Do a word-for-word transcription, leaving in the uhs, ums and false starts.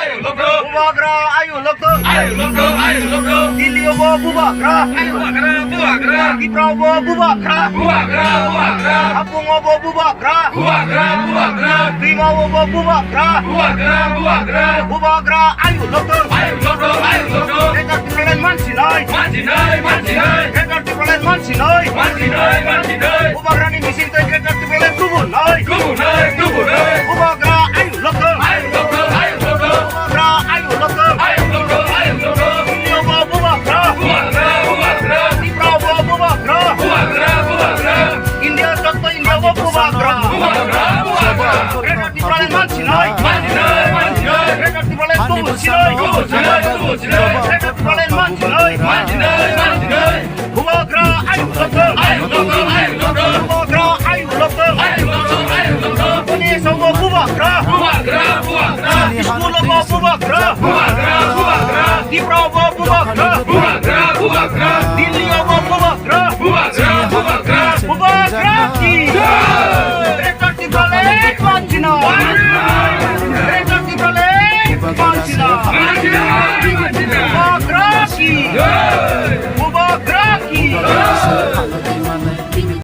Bubagra ayuk lokthung. Ayuk lokthung, ayuk lokthung. Delhi o bo bubagra. Bubagra, bubagra. Tripura o bo bubagra. Bubagra, bubagra. Hapung o bo bubagra. Bubagra, bubagra. Twima o bo bubagra. Bubagra, bubagra. Bubagra ayuk lokthung. Ayuk lokthung, ayuk lokthung. Greater Tipraland mansinai. Mansinai, mansinai. Greater Tipraland mansinai. Mansinai, mansinai. Bubagrani misil tei Greater Tipraland kubunai. Kubunai, kubunai. Bubagra ayuk lokthung. Ayuk lokthung, ayuk lokthung. Bubagra ayuk lokthung. Ayuk lokthung, ayuk lokthung. Delhi o bo bubagra. Bubagra, bubagra. Tripura o bo bubagra. Bubagra, bubagra. India jotto India o bo bubagra. Bubagra, bubagra. Greater Tipraland mansinai. Mansinai, mansinai. Greater Tipraland kubunsinai. Kubunsinai, kubunsinai. Greater Tipraland mansinai. Mansinai, mansinai. Bubagra ayuk lokthung. Ayuk lokthung, ayuk lokthung. Bubagra ayuk lokthung. Ayuk lokthung, ayuk lokthung. Police o bo bubagra. Bubagra, bubagra. School o bo bubagra. Bubagra, bubagra. Tripura o bo bubagra. Bubagra, bubagra. Delhi o bo bubagra. Bubagra, bubagra. Bubagra ki jai. Greater Tipraland mansinai.